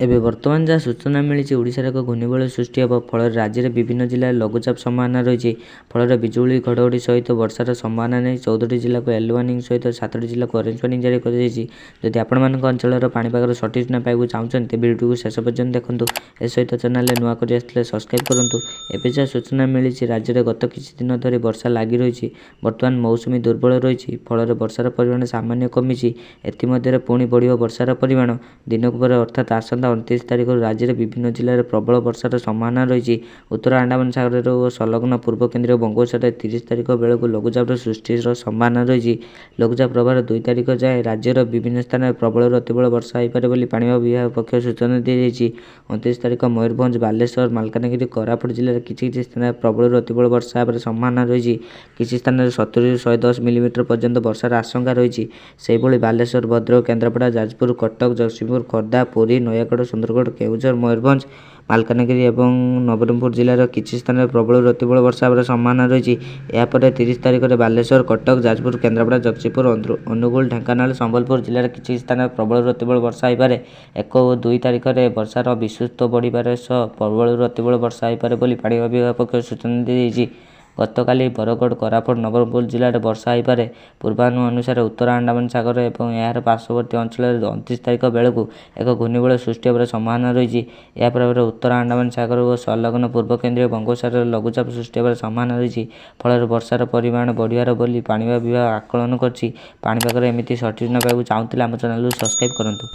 ଏବେ ବର୍ତ୍ତମାନ ଯାହା ସୂଚନା ମିଳିଛି, ଓଡ଼ିଶାରେ ଏକ ଘୂର୍ଣ୍ଣିବଳୟ ସୃଷ୍ଟି ହେବ। ଫଳରେ ରାଜ୍ୟରେ ବିଭିନ୍ନ ଜିଲ୍ଲାରେ ଲଘୁଚାପ ସମ୍ଭାବନା ରହିଛି। ଫଳରେ ବିଜୁଳି ଘଡ଼ଘଡ଼ି ସହିତ ବର୍ଷାର ସମ୍ଭାବନା ନେଇ 14ଟି ଜିଲ୍ଲାକୁ ୟେଲୋ ୱାର୍ଣ୍ଣିଂ ସହିତ 7ଟି ଜିଲ୍ଲାକୁ ଅରେଞ୍ଜ ୱାର୍ଣ୍ଣିଂ ଜାରି କରାଯାଇଛି। ଯଦି ଆପଣମାନଙ୍କ ଅଞ୍ଚଳର ପାଣିପାଗର ସଠିକ୍ ସୂଚନା ପାଇବାକୁ ଚାହୁଁଛନ୍ତି, ତେବେ ଭିଡ଼ିଓଟିକୁ ଶେଷ ପର୍ଯ୍ୟନ୍ତ ଦେଖନ୍ତୁ। ଏ ସହିତ ଚ୍ୟାନେଲରେ ନୂଆ କରି ଆସିଥିଲେ ସବସ୍କ୍ରାଇବ୍ କରନ୍ତୁ। ଏବେ ଯାହା ସୂଚନା ମିଳିଛି, ରାଜ୍ୟରେ ଗତ କିଛି ଦିନ ଧରି ବର୍ଷା ଲାଗି ରହିଛି। ବର୍ତ୍ତମାନ ମୌସୁମୀ ଦୁର୍ବଳ ରହିଛି। ଫଳରେ ବର୍ଷାର ପରିମାଣ ସାମାନ୍ୟ କମିଛି। ଏଥିମଧ୍ୟରେ ପୁଣି ବଢ଼ିବ ବର୍ଷାର ପରିମାଣ। ଦିନକ ପରେ ଅର୍ଥାତ୍ ଆସନ୍ତା 29 ତାରିଖରୁ ରାଜ୍ୟରେ ବିଭିନ୍ନ ଜିଲ୍ଲାରେ ପ୍ରବଳ ବର୍ଷାର ସମ୍ଭାବନା ରହିଛି। ଉତ୍ତର ଆଣ୍ଡାମାନ ସାଗରରେ ଓ ସଂଲଗ୍ନ ପୂର୍ବ କେନ୍ଦ୍ରୀୟ ବଙ୍ଗୋପସାଗରରେ 30 ତାରିଖ ବେଳକୁ ଲଘୁଚାପର ସୃଷ୍ଟିର ସମ୍ଭାବନା ରହିଛି। ଲଘୁଚାପ ପ୍ରଭାବରେ 2 ତାରିଖ ଯାଏଁ ରାଜ୍ୟର ବିଭିନ୍ନ ସ୍ଥାନରେ ପ୍ରବଳରୁ ଅତିପ୍ରବଳ ବର୍ଷା ହୋଇପାରେ ବୋଲି ପାଣିପାଗ ବିଭାଗ ପକ୍ଷରୁ ସୂଚନା ଦିଆଯାଇଛି। 29 ତାରିଖ ମୟୂରଭଞ୍ଜ, ବାଲେଶ୍ୱର, ମାଲକାନଗିରି, କୋରାପୁଟ ଜିଲ୍ଲାରେ କିଛି କିଛି ସ୍ଥାନରେ ପ୍ରବଳରୁ ଅତିପ୍ରବଳ ବର୍ଷା ହେବାର ସମ୍ଭାବନା ରହିଛି। କିଛି ସ୍ଥାନରେ 70ରୁ 110 ମିଲିମିଟର ପର୍ଯ୍ୟନ୍ତ ବର୍ଷାର ଆଶଙ୍କା ରହିଛି। ସେହିଭଳି ବାଲେଶ୍ୱର, ଭଦ୍ରକ, କେନ୍ଦ୍ରାପଡ଼ା, ଯାଜପୁର, କଟକ, ଜଗତସିଂହପୁର, ଖୋର୍ଦ୍ଧା, ପୁରୀ, ନୟାଗଡ଼, ସୁନ୍ଦରଗଡ଼, କେଉଁଝର, ମୟୂରଭଞ୍ଜ, ମାଲକାନଗିରି ଏବଂ ନବରଙ୍ଗପୁର ଜିଲ୍ଲାର କିଛି ସ୍ଥାନରେ ପ୍ରବଳରୁ ଅତିପ୍ରବଳ ବର୍ଷା ହେବାର ସମ୍ଭାବନା ରହିଛି। ଏହାପରେ 30 ତାରିଖରେ ବାଲେଶ୍ୱର, କଟକ, ଯାଜପୁର, କେନ୍ଦ୍ରାପଡ଼ା, ଜଗତସିଂହପୁର, ଅନୁଗୁଳ, ଢେଙ୍କାନାଳ, ସମ୍ବଲପୁର ଜିଲ୍ଲାର କିଛି ସ୍ଥାନରେ ପ୍ରବଳରୁ ଅତିପ୍ରବଳ ବର୍ଷା ହୋଇପାରେ। 1 ଓ 2 ତାରିଖରେ ବର୍ଷାର ବିସ୍ତୃତ ବଢ଼ିପାରେ ସହ ପ୍ରବଳରୁ ଅତିପ୍ରବଳ ବର୍ଷା ହୋଇପାରେ ବୋଲି ପାଣିପାଗ ବିଭାଗ ପକ୍ଷରୁ ସୂଚନା ଦିଆଯାଇଛି। ଗତକାଲି ବରଗଡ଼, କୋରାପୁଟ, ନବରଙ୍ଗପୁର ଜିଲ୍ଲାରେ ବର୍ଷା ହୋଇପାରେ। ପୂର୍ବାନୁମାନ ଅନୁସାରେ ଉତ୍ତର ଆଣ୍ଡାମାନ ସାଗର ଏବଂ ଏହାର ପାର୍ଶ୍ୱବର୍ତ୍ତୀ ଅଞ୍ଚଳରେ 29 ତାରିଖ ବେଳକୁ ଏକ ଘୂର୍ଣ୍ଣିବଳୟ ସୃଷ୍ଟି ହେବାର ସମ୍ଭାବନା ରହିଛି। ଏହା ପ୍ରଭାବରେ ଉତ୍ତର ଆଣ୍ଡାମାନ ସାଗର ଓ ସଂଲଗ୍ନ ପୂର୍ବ କେନ୍ଦ୍ରୀୟ ବଙ୍ଗୋପସାଗରରେ ଲଘୁଚାପ ସୃଷ୍ଟି ହେବାର ସମ୍ଭାବନା ରହିଛି। ଫଳରେ ବର୍ଷାର ପରିମାଣ ବଢ଼ିବାର ବୋଲି ପାଣିପାଗ ବିଭାଗ ଆକଳନ କରିଛି। ପାଣିପାଗର ଏମିତି ସଠିକ୍ ସୂଚନା ପାଇବାକୁ ଚାହୁଁଥିଲେ ଆମ ଚ୍ୟାନେଲକୁ ସବସ୍କ୍ରାଇବ୍ କରନ୍ତୁ।